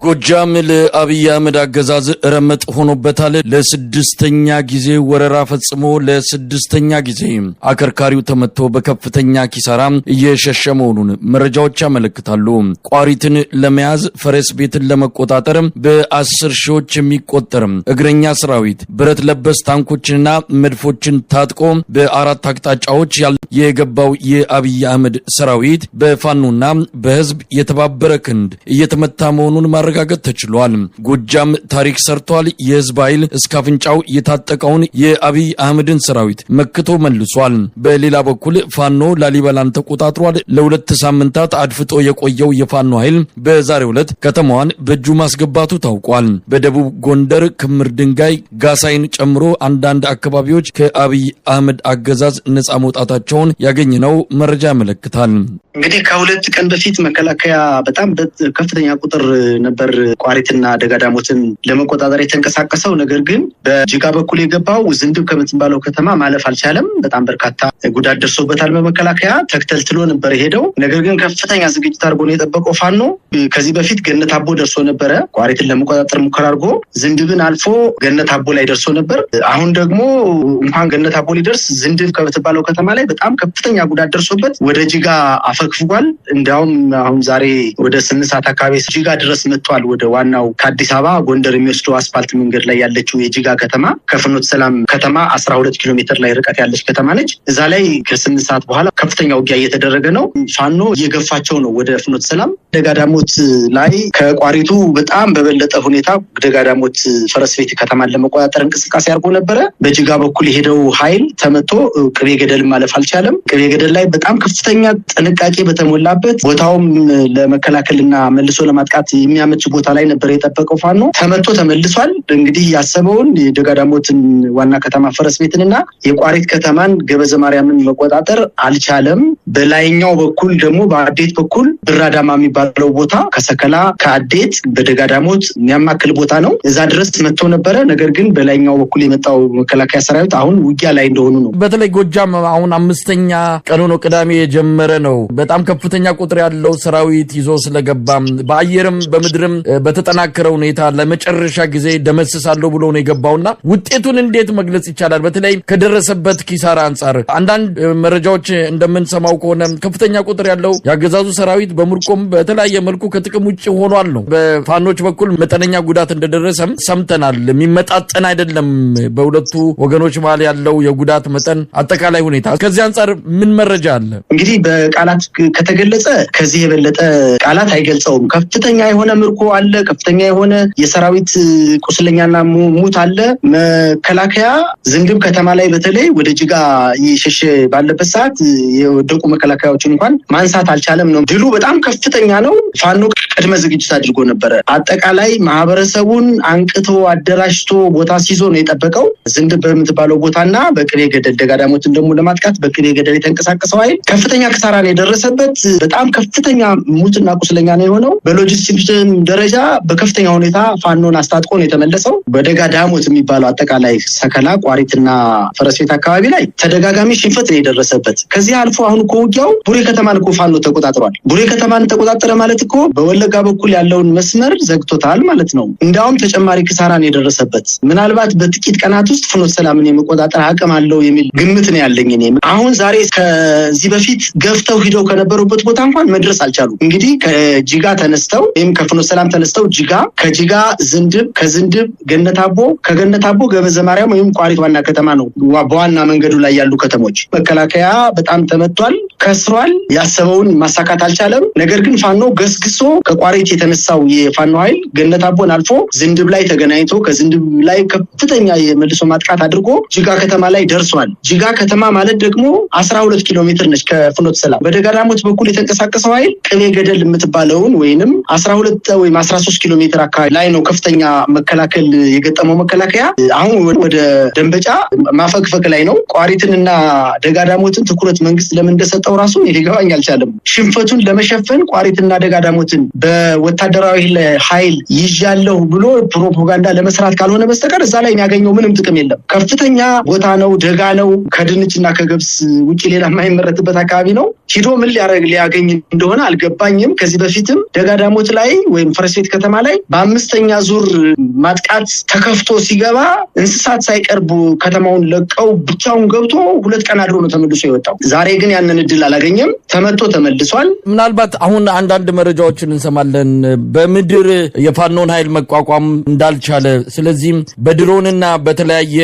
ጎጃም ለአብይ አህመድ አገዛዝ ረመጥ ሆኖበታል። ለስድስተኛ ጊዜ ወረራ ፈጽሞ ለስድስተኛ ጊዜ አከርካሪው ተመቶ በከፍተኛ ኪሳራ እየሸሸ መሆኑን መረጃዎች ያመለክታሉ። ቋሪትን ለመያዝ፣ ፈረስ ቤትን ለመቆጣጠር በ10 ሺዎች የሚቆጠር እግረኛ ሰራዊት ብረት ለበስ ታንኮችንና መድፎችን ታጥቆ በአራት አቅጣጫዎች የገባው የአብይ አህመድ ሰራዊት በፋኖና በህዝብ የተባበረ ክንድ እየተመታ መሆኑን ማረጋገጥ ተችሏል። ጎጃም ታሪክ ሰርቷል። የህዝብ ኃይል እስከ አፍንጫው የታጠቀውን የአብይ አህመድን ሰራዊት መክቶ መልሷል። በሌላ በኩል ፋኖ ላሊበላን ተቆጣጥሯል። ለ2 ሳምንታት አድፍጦ የቆየው የፋኖ ኃይል በዛሬው ዕለት ከተማዋን በእጁ ማስገባቱ ታውቋል። በደቡብ ጎንደር ክምር ድንጋይ ጋሳይን ጨምሮ አንዳንድ አካባቢዎች ከአብይ አህመድ አገዛዝ ነፃ መውጣታቸውን ያገኘነው መረጃ ያመለክታል። እንግዲህ ከሁለት ቀን በፊት መከላከያ በጣም ከፍተኛ ቁጥር ነበር ቋሪትና ደጋዳሞትን ለመቆጣጠር የተንቀሳቀሰው። ነገር ግን በጅጋ በኩል የገባው ዝንድብ ከምትባለው ከተማ ማለፍ አልቻለም። በጣም በርካታ ጉዳት ደርሶበታል። በመከላከያ ተክተልትሎ ነበር የሄደው። ነገር ግን ከፍተኛ ዝግጅት አድርጎ ነው የጠበቀው ፋኖ። ከዚህ በፊት ገነት አቦ ደርሶ ነበረ። ቋሪትን ለመቆጣጠር ሙከራ አድርጎ ዝንድብን አልፎ ገነት አቦ ላይ ደርሶ ነበር። አሁን ደግሞ እንኳን ገነት አቦ ሊደርስ ዝንድብ ከምትባለው ከተማ ላይ በጣም ከፍተኛ ጉዳት ደርሶበት ወደ ጅጋ አፈግፍጓል። እንዲያውም አሁን ዛሬ ወደ 8 ሰዓት አካባቢ ጅጋ ድረስ መጥቷል። ወደ ዋናው ከአዲስ አበባ ጎንደር የሚወስደው አስፋልት መንገድ ላይ ያለችው የጅጋ ከተማ ከፍኖተ ሰላም ከተማ 12 ኪሎ ሜትር ላይ ርቀት ያለች ከተማ ነች። እዛ ላይ ከ8 ሰዓት በኋላ ከፍተኛ ውጊያ እየተደረገ ነው። ፋኖ እየገፋቸው ነው ወደ ፍኖተ ሰላም። ደጋዳሞት ላይ ከቋሪቱ በጣም በበለጠ ሁኔታ ደጋዳሞት ፈረስ ቤት ከተማን ለመቆጣጠር እንቅስቃሴ አድርጎ ነበረ። በጅጋ በኩል የሄደው ኃይል ተመቶ ቅቤ ገደል ማለፍ አልቻለም። ቅቤ ገደል ላይ በጣም ከፍተኛ ጥንቃቄ በተሞላበት ቦታውም ለመከላከልና መልሶ ለማጥቃት የሚያመች ቦታ ላይ ነበር የጠበቀው ፋኖ። ተመቶ ተመልሷል። እንግዲህ ያሰበውን የደጋዳሞትን ዋና ከተማ ፈረስ ቤትንና የቋሪት ከተማን ገበዘ ማርያምን መቆጣጠር አልቻለም። በላይኛው በኩል ደግሞ በአዴት በኩል ብራዳማ የሚባለው ቦታ ከሰከላ ከአዴት በደጋዳሞት የሚያማክል ቦታ ነው። እዛ ድረስ መጥቶ ነበረ። ነገር ግን በላይኛው በኩል የመጣው መከላከያ ሰራዊት አሁን ውጊያ ላይ እንደሆኑ ነው። በተለይ ጎጃም አሁን 5ኛ ቀኑ ነው፣ ቅዳሜ የጀመረ ነው። በጣም ከፍተኛ ቁጥር ያለው ሰራዊት ይዞ ስለገባም በአየርም በምድርም በተጠናከረ ሁኔታ ለመጨረሻ ጊዜ ደመስሳለሁ ብሎ ነው የገባውና ውጤቱን እንዴት መግለጽ ይቻላል? በተለይ ከደረሰበት ኪሳራ አንጻር አንዳንድ መረጃዎች እንደምንሰማው ከሆነ ከፍተኛ ቁጥር ያለው ያገዛዙ ሰራዊት በምርኮም በተለያየ መልኩ ከጥቅም ውጭ ሆኗል ነው። በፋኖች በኩል መጠነኛ ጉዳት እንደደረሰም ሰምተናል። የሚመጣጠን አይደለም በሁለቱ ወገኖች መሃል ያለው የጉዳት መጠን አጠቃላይ ሁኔታ። ከዚህ አንጻር ምን መረጃ አለ? እንግዲህ በቃላት ከተገለጸ ከዚህ የበለጠ ቃላት አይገልጸውም። ከፍተኛ የሆነ ምርኮ አለ። ከፍተኛ የሆነ የሰራዊት ቁስለኛና ሙት አለ። መከላከያ ዝንድብ ከተማ ላይ በተለይ ወደ ጅጋ እየሸሸ ባለበት ሰዓት የወደቁ መከላከያዎችን እንኳን ማንሳት አልቻለም ነው። ድሉ በጣም ከፍተኛ ነው። ፋኖ ቅድመ ዝግጅት አድርጎ ነበረ። አጠቃላይ ማህበረሰቡን አንቅቶ አደራጅቶ ቦታ ሲይዞ ነው የጠበቀው። ዝንድብ በምትባለው ቦታና በቅቤ ገደል ደጋዳሞትን ደግሞ ለማጥቃት በቅቤ ገደል የተንቀሳቀሰው ኃይል ከፍተኛ ኪሳራ ነው የደረሰበት። በጣም ከፍተኛ ሙትና ቁስለኛ ነው የሆነው። በሎጂስቲክስ ደረጃ በከፍተኛ ሁኔታ ፋኖን አስታጥቆ ነው የተመለሰው። በደጋዳሞት የሚባለው አጠቃላይ ሰከላ፣ ቋሪትና ፈረስ ቤት አካባቢ ላይ ተደጋጋሚ ሽንፈት ነው የደረሰበት። ከዚህ አልፎ አሁን እኮ ውጊያው ቡሬ ከተማን እኮ ፋኖ ተቆጣጥሯል። ቡሬ ከተማን ተቆጣጠረ ማለት እኮ በወለጋ በኩል ያለውን መስመር ዘግቶታል ማለት ነው። እንዲያውም ተጨማሪ ኪሳራ ነው የደረሰበት። ምናልባት በጥቂት ቀናት ውስጥ ፍኖተ ሰላምን የመቆጣጠር አቅም አለው የሚል ግምት ነው ያለኝ እኔ። አሁን ዛሬ ከዚህ በፊት ገፍተው ሂደው ከነበሩበት ቦታ እንኳን መድረስ አልቻሉም። እንግዲህ ከጅጋ ተነስተው ወይም ከፍኖተ ሰላም ተነስተው ጅጋ፣ ከጅጋ ዝንድብ፣ ከዝንድብ ገነት አቦ፣ ከገነት አቦ ገበዘ ማርያም ወይም ቋሪት ዋና ከተማ ነው በዋና መንገዱ ላይ ያሉ ከተሞች። መከላከያ በጣም ተመቷል፣ ከስሯል። ያሰበውን ማሳካት አልቻለም። ነገር ግን ፋኖ ገስግሶ ከቋሪት የተነሳው የፋኖ ኃይል ገነት አቦን አልፎ ዝንድብ ላይ ተገናኝቶ ከዝንድብ ላይ ከፍተኛ የመልሶ ማጥቃት አድርጎ ጅጋ ከተማ ላይ ደርሷል። ጅጋ ከተማ ማለት ደግሞ 12 ኪሎ ሜትር ነች ከፍኖተ ሰላም። በደጋዳሞት በኩል የተንቀሳቀሰው ኃይል ቅቤ ገደል የምትባለውን ወይንም 12 ወይም 13 ኪሎ ሜትር አካባቢ ላይ ነው ከፍተኛ መከላከል የገጠመው መከላከያ። አሁን ወደ ደንበጫ ማፈግፈግ ላይ ነው። ቋሪትንና ደጋዳሞትን ትኩረት መንግስት ለምን እንደሰጠው እንደሰጠው ራሱ ሊገባኝ አልቻለም። ሽንፈቱን ለመሸፈን ቋሪትና ደጋዳሞትን በወታደራዊ ኃይል ይዣለሁ ብሎ ፕሮፓጋንዳ ለመስራት ካልሆነ በስተቀር እዛ ላይ የሚያገኘው ምንም ጥቅም የለም። ከፍተኛ ቦታ ነው፣ ደጋ ነው፣ ከድንችና ከገብስ ውጭ ሌላ የማይመረትበት አካባቢ ነው። ሂዶ ምን ሊያደርግ ሊያገኝ እንደሆነ አልገባኝም። ከዚህ በፊትም ደጋዳሞት ላይ ወይም ፈረስቤት ከተማ ላይ በ5ኛ ዙር ማጥቃት ተከፍቶ ሲገባ እንስሳት ሳይቀርቡ ከተማውን ለቀው ብቻውን ገብቶ 2 ቀን አድሮ ነው ተመልሶ የወጣው። ዛሬ ግን ያንን እድል አላገኘም፣ ተመቶ ተመልሷል። ምናልባት አሁን አንዳንድ መረጃዎችን እንሰማለን በምድር የፋኖን ኃይል መቋቋም እንዳልቻለ፣ ስለዚህም በድሮንና በተለያየ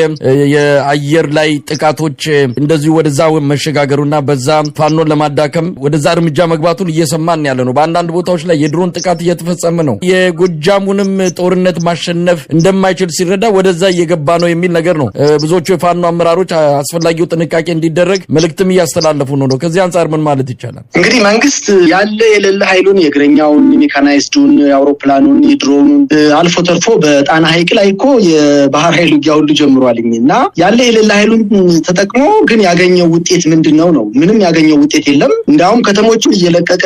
የአየር ላይ ጥቃቶች እንደዚሁ ወደዛ መሸጋገሩና በዛ ፋኖን ለማዳከም ወደዛ እርምጃ መግባቱን እየሰማን ያለ ነው። በአንዳንድ ቦታዎች ላይ የድሮን ጥቃት እየተፈጸመ ነው። የጎጃሙንም ጦርነት ማሸነፍ እንደማይችል ሲረዳ ወደዛ እየገባ ነው የሚል ነገር ነው። ብዙዎቹ የፋኖ አመራሮች አስፈላጊው ጥንቃቄ እንዲደረግ መልእክትም እያስተላለፉ ነው። ከዚህ አንጻር ምን ማለት ይቻላል? እንግዲህ መንግስት ያለ የሌለ ኃይሉን የእግረኛውን፣ ሜካናይዝዱን፣ የአውሮፕላኑን፣ የድሮኑን አልፎ ተርፎ በጣና ሐይቅ ላይ እኮ የባህር ኃይል ውጊያ ሁሉ ጀምሯልኝ እና ያለ የሌለ ኃይሉን ተጠቅሞ ግን ያገኘው ውጤት ምንድነው ነው? ምንም ያገኘው ውጤት የለም። እንዳውም ከተሞቹን እየለቀቀ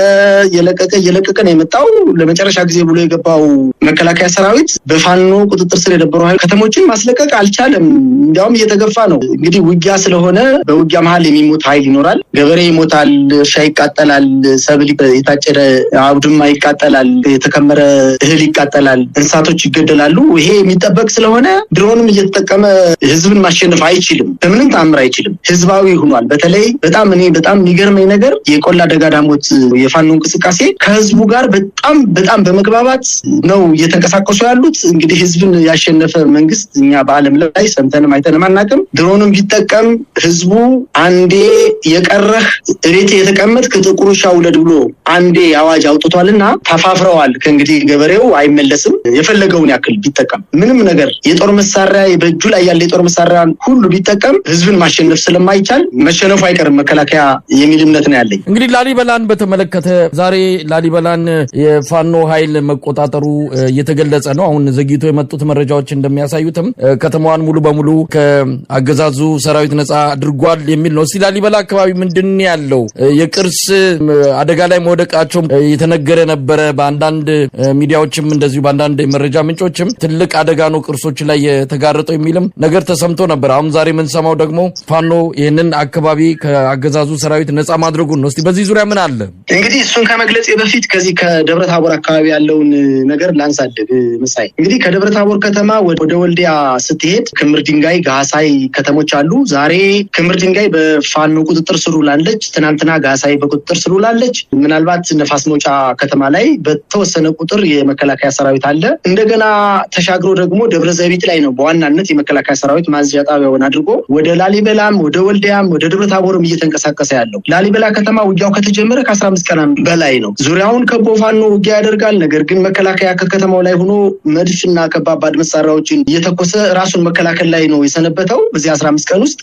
እየለቀቀ እየለቀቀ ነው የመጣው። ለመጨረሻ ጊዜ ብሎ የገባው መከላከያ ሰራዊት በፋኖ ቁጥጥር ስር የነበሩ ከተሞችን ማስለቀቅ አልቻለም። እንዳውም እየተገፋ ነው። እንግዲህ ውጊያ ስለሆነ በውጊያ መሃል የሚሞት ኃይል ይኖራል። ገበሬ ይሞታል፣ እርሻ ይቃጠላል፣ ሰብል የታጨደ አውድማ ይቃጠላል፣ የተከመረ እህል ይቃጠላል፣ እንስሳቶች ይገደላሉ። ይሄ የሚጠበቅ ስለሆነ ድሮንም እየተጠቀመ ህዝብን ማሸነፍ አይችልም፣ በምንም ተአምር አይችልም። ህዝባዊ ሆኗል። በተለይ በጣም እኔ በጣም የሚገርመኝ ነገር የቆላ ደጋዳሞት የፋኖ እንቅስቃሴ ከህዝቡ ጋር በጣም በጣም በመግባባት ነው እየተንቀሳቀሱ ያሉት። እንግዲህ ህዝብን ያሸነፈ መንግስት እኛ በዓለም ላይ ሰምተንም አይተንም አናውቅም። ድሮንም ቢጠቀም ህዝቡ አንዴ የቀረህ እቤት የተቀመጥክ ጥቁር ውሻ ውለድ ብሎ አንዴ አዋጅ አውጥቷልና ተፋፍረዋል። ከእንግዲህ ገበሬው አይመለስም። የፈለገውን ያክል ቢጠቀም ምንም ነገር የጦር መሳሪያ በእጁ ላይ ያለ የጦር መሳሪያ ሁሉ ቢጠቀም ህዝብን ማሸነፍ ስለማይቻል መሸነፉ አይቀርም መከላከያ የሚል እምነት ነው ያለኝ። እንግዲህ ላሊበላን በተመለከተ ዛሬ ላሊበላን የፋኖ ኃይል መቆጣጠሩ እየተገለጸ ነው። አሁን ዘግይቶ የመጡት መረጃዎች እንደሚያሳዩትም ከተማዋን ሙሉ በሙሉ ከአገዛዙ ሰራዊት ነፃ አድርጓል የሚል ነው። እስቲ ላሊበላ አካባቢ ምንድን ያለው የቅርስ አደጋ ላይ መውደቃቸው የተነገረ ነበረ። በአንዳንድ ሚዲያዎችም እንደዚሁ በአንዳንድ መረጃ ምንጮችም ትልቅ አደጋ ነው ቅርሶች ላይ የተጋረጠው የሚልም ነገር ተሰምቶ ነበር። አሁን ዛሬ የምንሰማው ደግሞ ፋኖ ይህንን አካባቢ ከአገዛዙ ሰራዊት ነፃ ማድረጉን ነው። እስቲ በዚህ ዙሪያ ምን አለ? እንግዲህ እሱን ከመግለጽ በፊት ከዚህ ከደብረ ታቦር አካባቢ ያለውን ነገር ላንሳልህ መሳይ። እንግዲህ ከደብረ ታቦር ከተማ ወደ ወልዲያ ስትሄድ ክምር ድንጋይ፣ ጋሳይ ከተሞች አሉ። ዛሬ ክምር ድንጋይ በፋኖ ቁጥጥር ስር ውላለች። ትናንትና ጋሳይ በቁጥጥር ስር ውላለች። ምናልባት ነፋስ መውጫ ከተማ ላይ በተወሰነ ቁጥር የመከላከያ ሰራዊት አለ። እንደገና ተሻግሮ ደግሞ ደብረ ዘቢጥ ላይ ነው በዋናነት የመከላከያ ሰራዊት ማዝዣ ጣቢያውን አድርጎ ወደ ላሊበላም ወደ ወልዲያም ወደ ደብረ ታቦርም እየተንቀሳቀሰ ያለው። ላሊበላ ከተማ ውጊያው ከተጀመረ ከ15 ቀናት በላይ ነው። ዙሪያውን ከቦ ፋኖ ውጊያ ያደርጋል። ነገር ግን መከላከያ ከከተማው ላይ ሆኖ መድፍና ከባባድ መሳሪያዎችን እየተኮሰ ራሱን መከላከል ላይ ነው የሰነበተው። በዚህ 15 ቀን ውስጥ